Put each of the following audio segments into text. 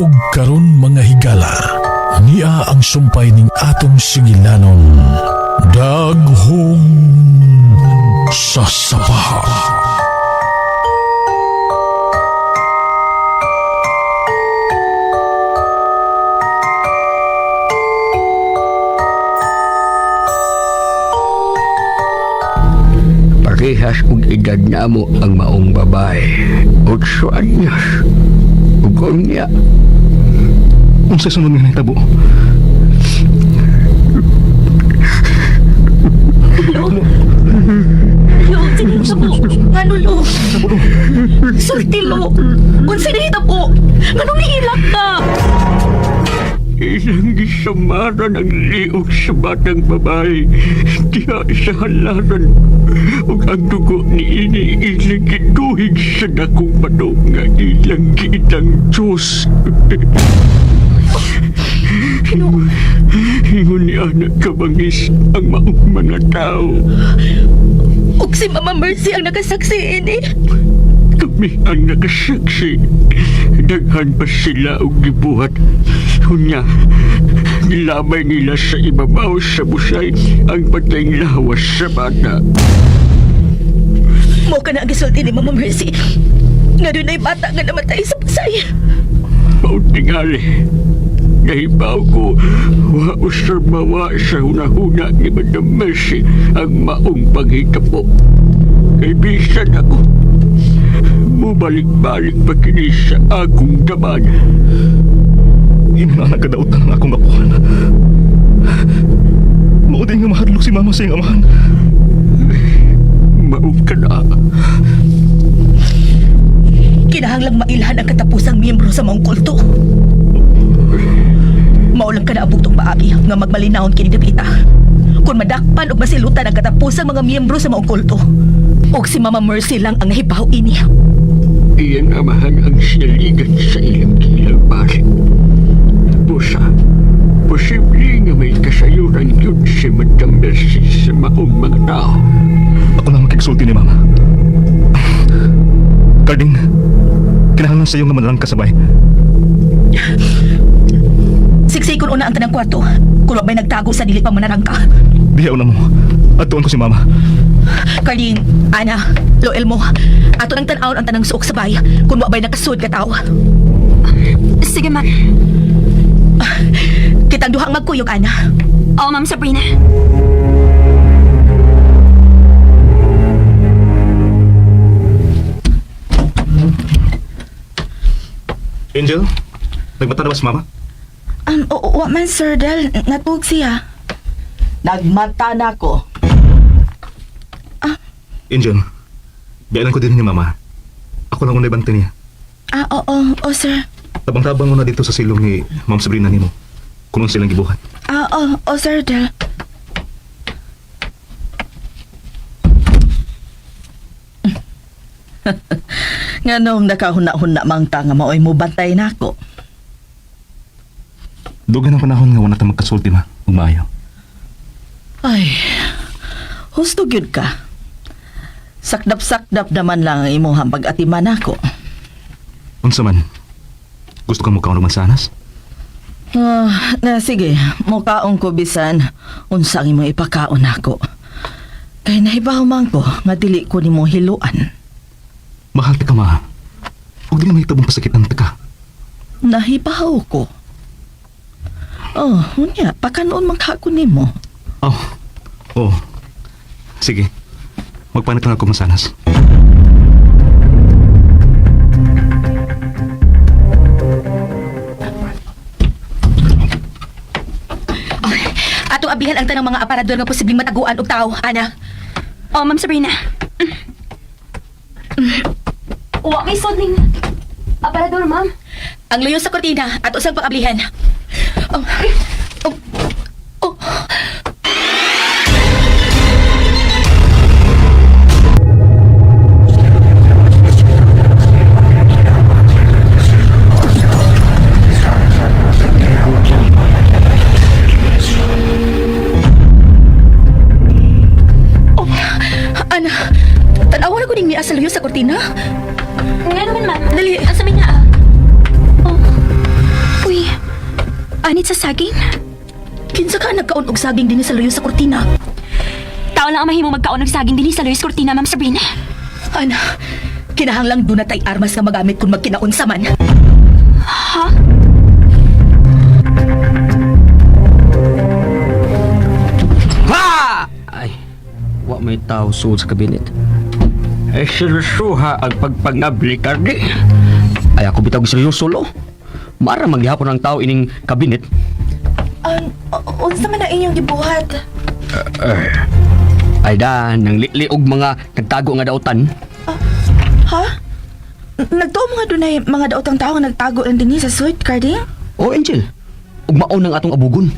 Ug karon, mga higala, nia ang sumpay ning atong singilanon, Daghong sa Sapa. Parehas og edad namo ang maong babae. 8 anyos. Ug unya, Unsa sunod nga nahitabo? Lo! Lo, sinita po. Ngano, Lo? Sulti, Lo. Unsa nahitabo? Nganong nihilak ka? Ilang gisamaran ang liog sa batang babae diha sa halaran ug ang dugo ni ini ilang giduhig sa dakong bato nga ilang giitang Diyos. Ingon ni anak kabangis ang maong mga tao. Ug si Mama Mercy ang nakasaksi ini. Kami ang nakasaksi. Daghan pa sila og gibuhat. Unya, gilabay nila sa ibabaw sa busay ang patayng lawas sa bata. Mao ka na ang gisulti ni Mama Mercy nga dunay bata nga namatay sa busay. Mao tingali. Nahibaw ko, wa usar mawa sa hunahuna ni Madam Mercy ang maong paghitabo. Kay bisan ako, mubalik-balik pa kini sa akong daman. Ina na nagkadautan ang akong apuhan. Mao di nga mahadlok si mama sa iyang amahan. Mao ka na. Kinahanglang mailhan ang katapusang miyembro sa maong kulto. Mao lang ka na ang bugtong paagi nga magmalinawon kini dapita. Kung madakpan o masilutan ang katapusang mga miyembro sa maong kulto. Og si Mama Mercy lang ang nahibaw ini. Iyang amahan ang sinaligan sa ilang kilang bari. Busa, posible nga may kasayuran yun si Madam Mercy sa maong mga tao. Ako na makigsulti ni mama. Carding, kinahanglan sa iyo nga manarang kasabay. Siksikon una ang tanang kwarto. Kung wa may nagtago sa dili pa manarangka. Diha una mo. Atuon ko si mama. Carlene, Ana, Loel mo. Ato nang tan-awon ang tanang suok sa bay. Kung wa ba'y nakasud ka tao. Sige, ma'am. Kitang duhang magkuyog, Ana. Oo, Ma'am Sabrina. Angel, nagmata na ba si mama? Oo, wa man, Sir Del. Natuog siya. Nagmata na ko. Angel, biyanan ko din ni mama. Ako lang unay bantay niya. Ah, oo, oo, sir. Tabang-tabang mo na dito sa silong ni Ma'am Sabrina nimo. Kung unsa silang gibuhat. Ah, oo, oo, Sir Del. Nganong nakahuna-huna mang ta nga maoy mo bantay nako. Dugan ang panahon nga wala ta magkasulti, ma. Ug maayo. Ay, husto gyud ka. Sakdap-sakdap naman lang ang imuhang pag-atiman nako. Unsa man? Gusto ka mo kaon og mansanas? Ah, na sige, mukaon ko bisan unsa ang imong ipakaon nako. Kay nahibaw man ko nga dili ko nimo hiluan. Mahal ta ka, ma. Ug dili mahitabong pasakitan ta ka. Nahibaw ko. Oh, unya, pakanoon man ka ko nimo. Oh. Oh. Sige. Magpanit lang ako mansanas. Ato abihan ang tanang mga aparador nga posibleng mataguan og tao, Ana. Oo, Ma'am Sabrina. Wa kay sod ning aparador, ma'am. Ang luyo sa kortina ato sang pang-ablihan. Oh, oh, oh. Oh, Ana, tan-awa na ko ning niya sa luyo sa kortina. Nga naman, ma'am. Dali. Asa may naa? Oh. Anit sa saging? Kinsa ka nagkaon og saging dinhi sa luyo sa kurtina? Tao lang ang mahimong magkaon og saging dinhi sa Luis Cortina, Ma'am Sabrina. Ana, kinahanglang doon na tay armas nga magamit kung magkinaunsa man. Ha? Ha! Ay, wa may tao suod sa kabinet. Ay seryosoha ang pagpangabli, Kardi. Ay, ako bitaw seryoso lo. Mara maghihapon ang tao ining kabinet. Unsa man ang inyong gibuhat? Ay da, nang liog mga nagtago nga dautan. Ha? Nagtuo mga dunay mga daotang tao nga nagtago lang dinhi sa suite, Carding? O Angel, ug mao nang atong abugon.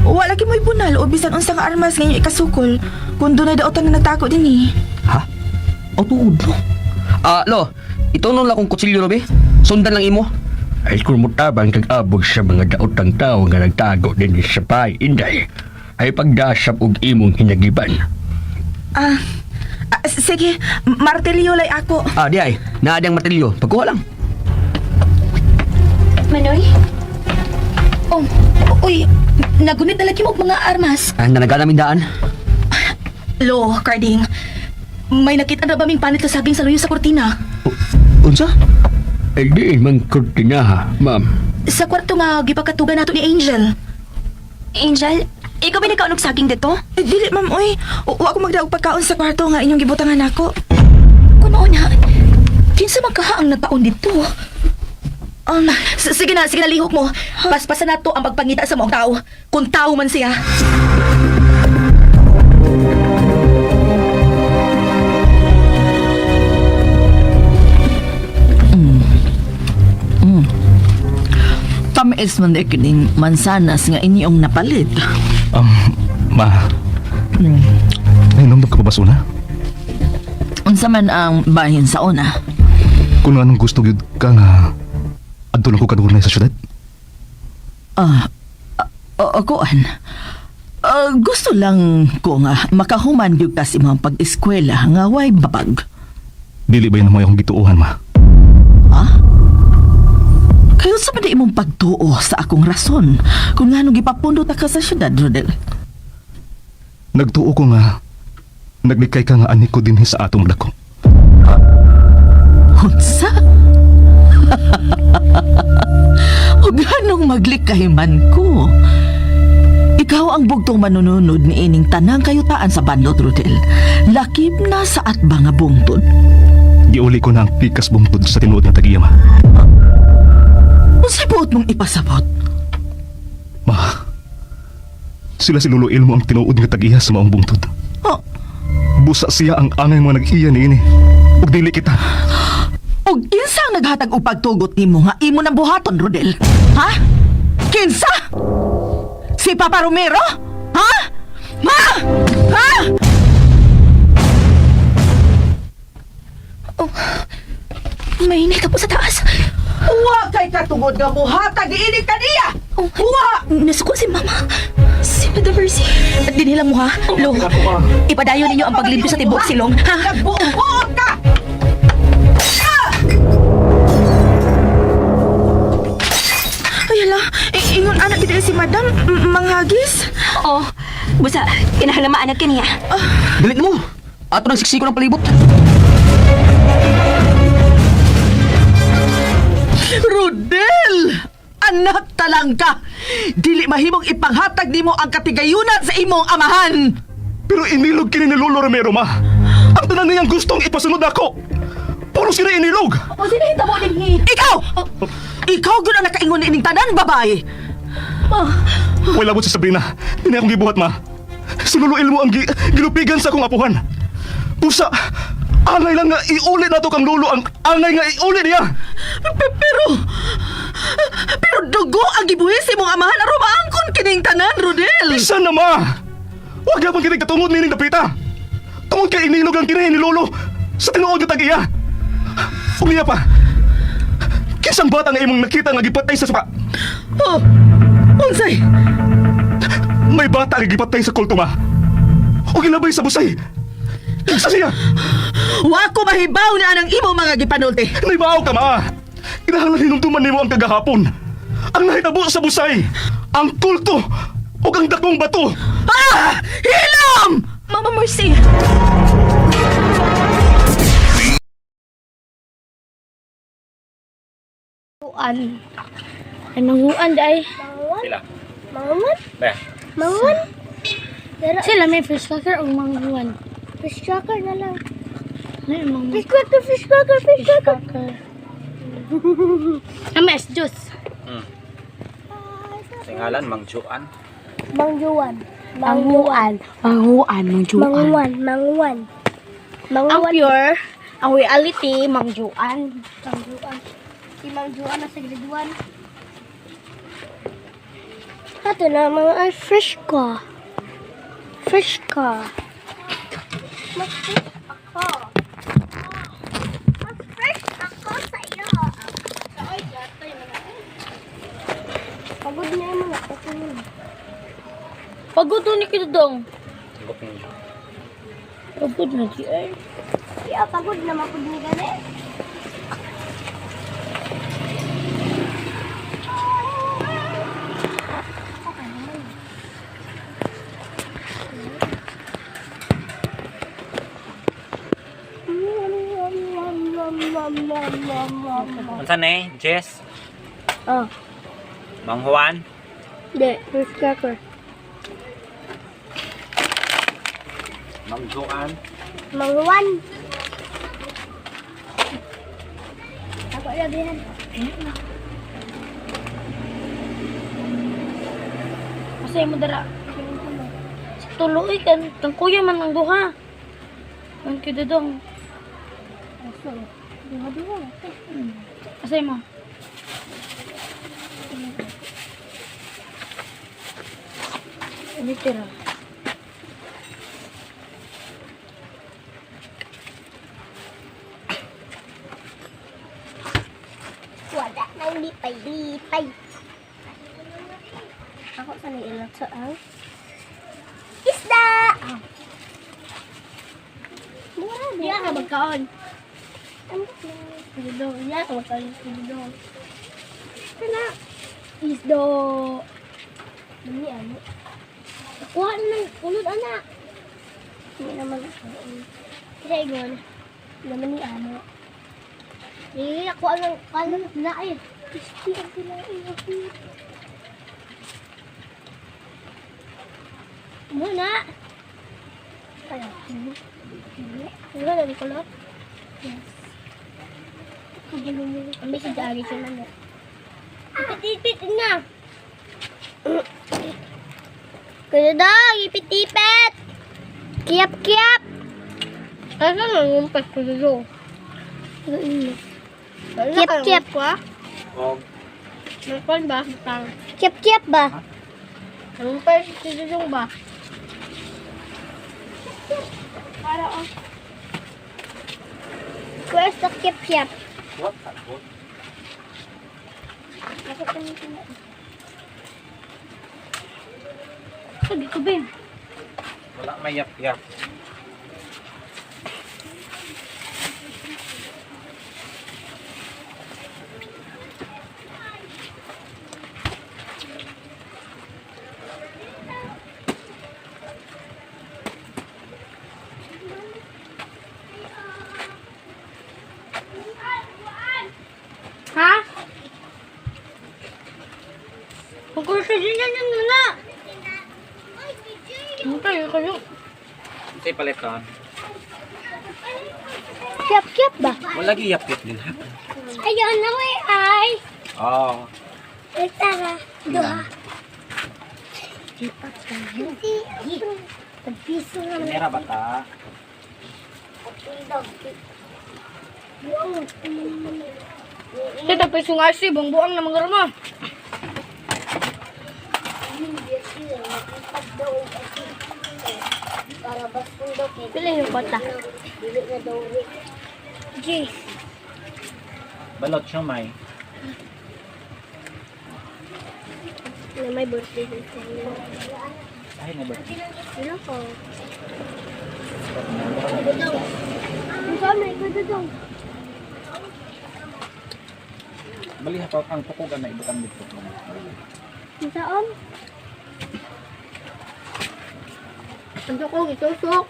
Wa lagi mo'y bunal o bisan unsa nga armas nga inyong ikasukol kung dunay daotan nga nagtago dinhi. Ha? O tuod no? Ah, lo, ito nun lang kong kutsilyo lo be. Sundan lang imo. Ay kung mutabang kag abog sa mga daotang tao nga nagtago din sa pay, Inday, ay pagdasap og imong hinagiban. Ah, ah, sige, martilyo lay ako. Ah, di ay, naa diyang martilyo. Pagkuha lang. Manoy? Oh, uy, nagunit na lagi mo og mga armas. Ah, nanaga namin daan. Lo, Carding, may nakita na ba ming panit sa saging sa luyo sa kurtina? Unsa? Ay diin man kurtina ha, ma'am. Sa kwarto nga gipakatugan nato ni Angel. Angel, ikaw ba nagkaon og saging dito? Eh, dili ma'am, uy. Wa ko magdaog pagkaon sa kwarto nga inyong gibutangan nako. Kung mao na, kinsa man kaha ang nagpaon dito? Sige na, lihok mo. Paspasan nato ang pagpangita sa maong tao. Kung tao man siya. Tamis man di kining mansanas nga inyong napalit. Ma. Nahinomdom ka pa ba sa una? Unsa man ang bahin sa una? Kung anong gusto gyud ka nga adto lang ko kanunay sa syudad. Ah, kuan. Ah, gusto lang ko nga makahuman gyud ka sa imong pag-eskwela nga way babag. Dili ba yun ang mga akong gituohan, ma? Ha? Kayo sa man di imong pagtuo sa akong rason kung nganong gipapundo ta ka sa syudad, Rodel. Nagtuo ko nga naglikay ka nga anik ko dinhi sa atong dako. Unsa? O ganong maglikay man ko. Ikaw ang bugtong manununod ni ining tanang kayutaan sa banlot, Rodel. Lakip na sa atba nga bungtod. Giuli ko na ang pikas bungtod sa tinuod nga tagiya, ma. Unsay buot mong ipasabot? Ma, sila si Lolo Elmo ang tinuod nga tagiya sa maong bungtod. Oh, Busa siya ang angay mga nag-iya niini. Ug dili kita. Og kinsa ang naghatag og pagtugot nimo nga imo nang buhaton, Rodel? Ha? Kinsa? Si Papa Romero? Ha? Ma! Ha? Oh, may nakita po sa taas. Wa kay katungod nga muhatag iini kaniya. Oh, Wa! Nasuko si Mama. Si Madam Mercy. Dinhi lang mo ha, Lo. Ipadayon ninyo ang paglimpyo sa tibuok silong, ha? Nagbuot ka! Ay hala, ingon anak gid si Madam manghagis. Oo. Busa, kinahanglan maanad kaniya. Dili mo. Ato nang siksiko ng palibot. Rodel! Anak talang ka! Dili mahimong ipanghatag nimo ang katigayunan sa imong amahan! Pero inilog kini ni Lolo Romero, ma. Ang tanan niyang gustong ipasunod ako. Puro sila inilog. O, sinahita mo dinhi. Ikaw! Ikaw gyud ang nakaingon ining tanan, babae! Ma, Wala mo si Sabrina. Hindi akong gibuhat, ma. Si Lolo Elmo ang gilupigan sa akong apuhan. Pusa, angay lang nga iuli na to kang lolo ang angay nga iuli niya. Pero... Pero dugo ang gibuhis imong amahan aron maangkon kining tanan, Rodel! Isa na, ma. Huwag labang kinig katungod nining dapita. Tungod kay inilog ang kinahin ni Lolo sa tinuod nga tag-iya. Umiya pa. Kinsang bata nga imong nakita nga gipatay sa sapa. Oh, unsay? May bata nga gipatay sa kulto, ma. O gilabay sa busay. Kinsa siya? Wa ko mahibaw na anang imong mga gipanulti. Naibaw ka, ma. Kinahanglan hinumduman nimo ang kagahapon. Ang nahitabo sa Busay, ang kulto ug ang dakong bato. Ah! Hilom! Mama Mercy! Manguan. Ay, manguan dai. Sila. Manguan? Be. Manguan? Sila may fish cracker o manguan? Fish cracker na lang. Fish cracker, fish cracker, fish cracker. Ama, es juice. Singalan, Mang Juan. Mangjuan. Manguan. Manguan, mangjuan. Manguan, manguan. Manguan. Ang pure, ang reality, mangjuan. Mangjuan. Si Mangjuan nasa grade 1. Ato na mga ay fresh ka. Fresh ka. Mas fresh ako. Mas fresh ako sa iyo. Pagod na yung mga ako. Pagod ni kita dong. Pagod na si ay. Yeah, pagod na mapud ni gani. Unsa ni, Jess? Oh, Mang Juan? di, fish cracker. Mang Juan? Mangwan. Ako lagi yan. Kasi mo dara. Sa tuloy kan, kang kuya man ang duha. Ang kidudong. Duha duha. Asay mo. Ano tira? Wala nang lipay-lipay. Ako sa nailat sa ang isda! Hindi ka magkaon. Ano Hindi ka magkaon. Ito na. Isdo. Dami ano. Kuha na ng ulod ana. Hindi naman ako. Kasi ingon. Naman ni ano. Eh, ako ang kanon na eh. Crispy ang kinain ako. Muna. Kaya, ano na kulot? Yes. Ang si Jari siya na. Ipit-ipit na. Kuya daw, ipit-ipit. Kiyap-kiyap. Kaya nangumpas ko dito. Kiyap-kiyap. Og Nagpan ba? Kiyap-kiyap ba? Nangumpas si Dudong ba? Para oh. Where's the kiyap-kiyap? what? What? Sabi ko, Ben. Wala may yap-yap. Ha? Pagkurso din yan yun na. Ano kayo kayo? Unsay paliton? Kiyap-kiyap ba? Wala gi yap-yap din ha. Ayun na may ay. Oh. Ay, tara. Duha. Pagpiso na Mera ba ta? Ito piso nga si buang na mga rama. Pila yung kota? Jeez. Balot siya may. Na may birthday din sa inyo. Ay, na ba? Sino ko? Dudong. Ang sabi ko, Dudong. Bali ha ang tukogan na ibutang dito. Saan? Ang ko, itusok.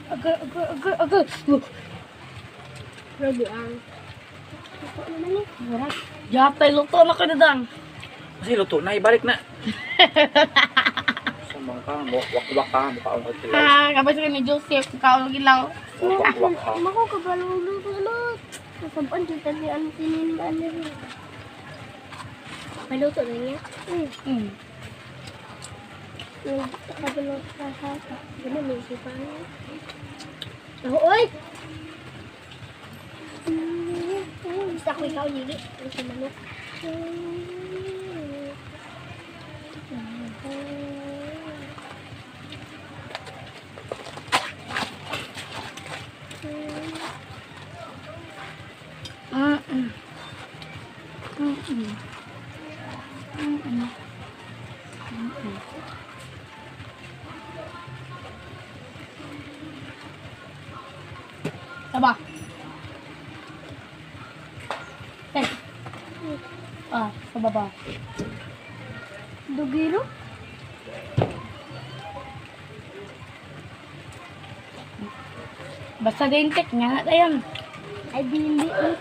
Agay, agay, agay, agay. Grabe ang. Luto naman eh. Murag. Yapay, luto na ka na dang. Kasi luto na, ibalik na. Sumang ka, wakwak ka, mukha akong katilaw. Ha, kapag sa ni Joseph, kaon gilaw. Wakwak ka. Mako kabalo luto lot. Nasabon kita ni ano tinin ano rin. Maluto na niya. Mm. Kabalo sa hasa. Ganun may isipan niya. Oy! Basta ako ikaw, Lili. Ano sa manok? Taba. Tek. Ah, sa baba. Dugiro? Basta din tek nga na tayo. Ay, dili. Eh.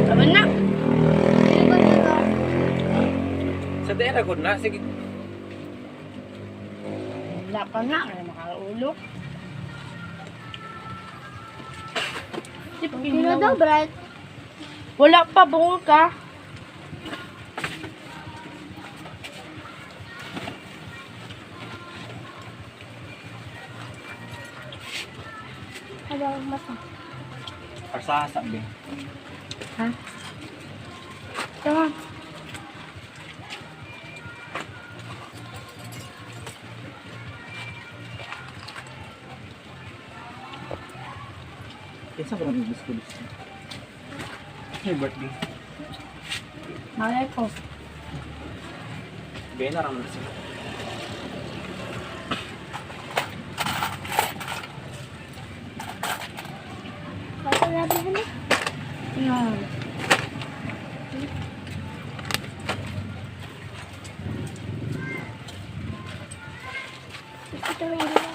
Taba na. Sa dera ko na, sige. Wala pa na, kaya makaulo. Sino daw, Bright? Wala pa, bungo ka. Ano ang mata? Arsasa, be. Ha? Tama. Kinsa ko nang gusto gusto. May birthday. Malay ko. Be, naramdaman sila. Basta natin ano? Yan. Ito hindi na.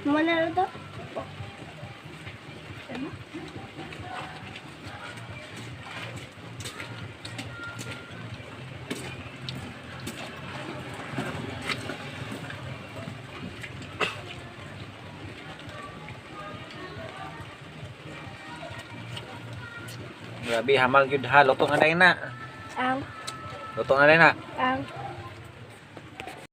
Manalo to? Grabe, hamal gyud ha. Luto na dahil na. Ang, Luto na dahil na. ang.